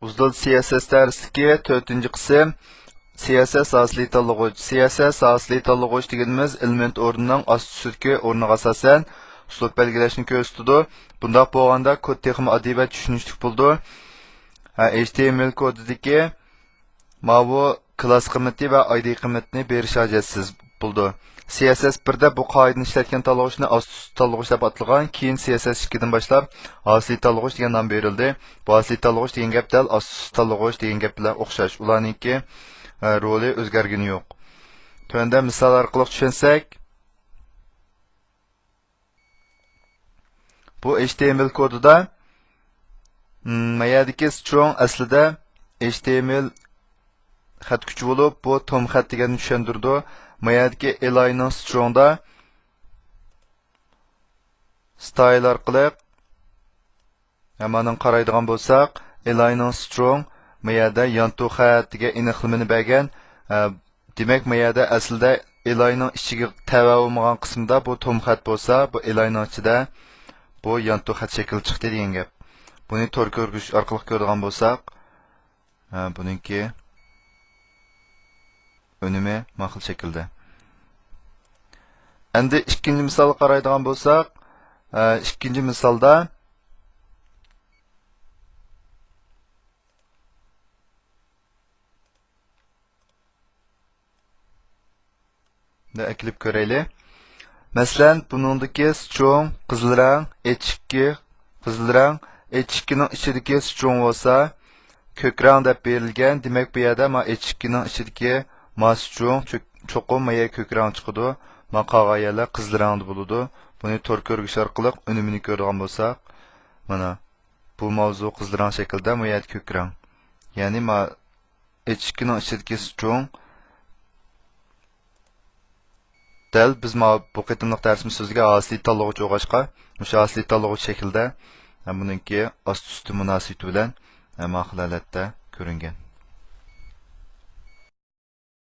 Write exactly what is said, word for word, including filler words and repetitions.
ئۇزدىل سىياسەت دەرسلىكى تۆتىنچى قىسىم. سىياسەت ساھەسىنى تاللىغۇچ. سىياسەت ساھەسىنى تاللىغۇچ دېگىنىمىز ئېلېمېنت ئورنىنىڭ ئاستى ئۈستىدىكى ئورنىغا ئاساسەن ئۇسلۇب بەلگىلەشنى كۆرسىتىدۇ. بۇنداق بولغاندا كود تېخىمۇ ئاددىي ۋە چۈشىنىشلىك بولىدۇ. ھە، H T M L كودىدىكى ماۋۇ كلاس قىممىتى ۋە I D قىممىتىنى بېرىش ھاجەتسىز بولىدۇ. C S S بىردە بۇ قائىدىنى ئىشلەتكەن تاللىغۇچنى ئاستى ئۈستى تاللىغۇچ دەپ ئاتىلغان، كېيىن C S S ئىككىدىن باشلاپ ھاسىلى تاللىغۇچ دېگەن نام بېرىلدى. بۇ ھاسىلى تاللىغۇچ دېگەن گەپ دەل ئاستى ئۈستى تاللىغۇچ دېگەن گەپ بىلەن ئوخشاش. ئۇلارنىڭكى، ئە، رولى ئۆزگەرگىنى يوق. تۆۋەندە مىسال ئارقىلىق چۈشەنسەك، بۇ H T M L كودىدا، م، ما يەردىكى سترونگ ئەسلىدە H T M L خەت كۈچى بولۇپ، بۇ توم خەت دېگەننى چۈشەندۈرىدۇ. ما يەردىكى L I نىڭ سترونگدا ستايل ئارقىلىق، مانىڭ قارايدىغان بولساق، L I نىڭ سترونگ ما يەردە يانتۇ خەت دېگەن ئېنىقلىمىنى بەرگەن. ئە، دېمەك، ما يەردە ئەسلىدە L I نىڭ ئىچىگە تەۋە بولمىغان قىسمىدا بۇ توم خەت بولسا، بۇ L I نىڭ ئىچىدە بۇ يانتۇ خەت شەكلى چىقتى دېگەن گەپ. بۇنى تور كۆرگۈچ ئارقىلىق كۆرىدىغان بولساق، ھە، بۇنىڭكى ئۈنۈمى ماقۇل شەكىلدە. ئەمدى ئىككىنچى مىسالغا قارايدىغان بولساق، ھە، ئىككىنچى مىسالدا ئەكىلىپ كۆرەيلى. مەسىلەن، بۇنىڭدىكى سترونگ قىزىل رەڭ، H ئىككى قىزىل رەڭ، H ئىككىنىڭ ئىچىدىكى سترونگ بولسا كۆك رەڭ دەپ بېرىلگەن. دېمەك، بۇ يەردە ما H ئىككىنىڭ ئىچىدىكى ما سترونگ چۆ-، چوقۇم ما يەر كۆك رەڭ چىقىدۇ. ما قالغان يەرلەر قىزىل رەڭدە بولىدۇ. بۇنى تور كۆرگۈچ ئارقىلىق ئۈنۈمىنى كۆرىدىغان بولساق، مانا بۇ ماۋزۇ قىزىل رەڭ شەكىلدە، ما يەردە كۆك رەڭ. يەنى ما H ئىككىنىڭ ئىچىدىكى سترونگ دەل بىز ما بۇ قېتىملىق دەرسىمىز سۆزلىگەن ھاسىلى تاللىغۇچ بولغاچقا، مۇشۇ ھاسىلى تاللىغۇچ شەكلىدە، ھە، بۇنىڭكى ئاستى ئۈستى مۇناسىۋىتى بىلەن، ھە، ماقۇل ھالەتتە كۆرۈنگەن.